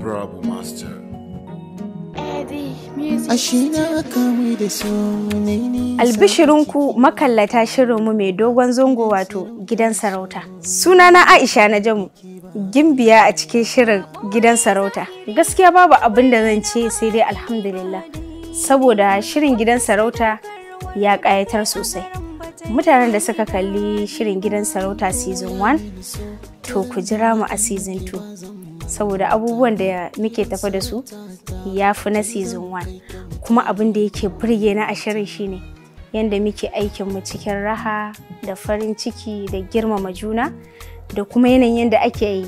Honorable Master. Ashe na kamu da so ne nisa. Albishirinku makallata shirinmu mai dogon zango, wato Gidan Sarauta. Sunana Aisha Najamu, gimbiya a cikin shirin Gidan Sarauta. Gaskiya babu abin da zan ce sai dai alhamdulillah. Saboda shirin Gidan Sarauta ya ƙayatar sosai. Mutanen da suka kalli shirin Gidan Sarauta season 1, to ku jira mu a season 2. Saboda abubuwan da muke tafa da su ya fi na season 1. Kuma abin da yake burge na a shirin shine yadda muke aikin mu cikin raha da farin ciki da girmama juna, da kuma yanayin yadda ake yi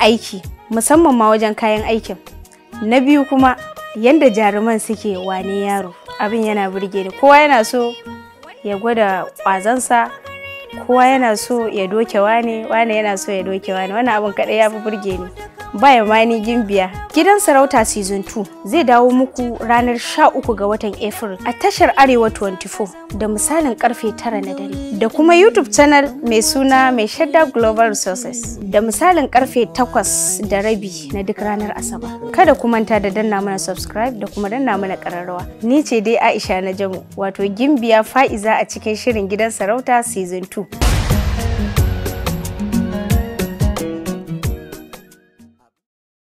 aiki, musamman ma wajen kayan aikin. Na biyu kuma, yadda jaruman suke wane yaro, abin yana burge ni. Kowa yana so ya gwada ƙwazonsa, kowa yana so ya doke wane, wane yana so ya doke wane. Wannan abin kaɗai ya fi burge ni. Baya ma ni gimbiya. Gidan Sarauta season 2 zai dawo muku ranar 13 ga watan April a tashar Arewa 24 da misalin karfe 9 na dare, da kuma YouTube channel mai suna Mai Shadda Global Resources da misalin karfe 8:30 na duk ranar Asabar. Kada ku manta da danna mana subscribe da kuma danna mana kararrawa. Ni ce dai Aisha Najamu, wato Gimbiya Fa'iza a cikin shirin Gidan Sarauta season 2.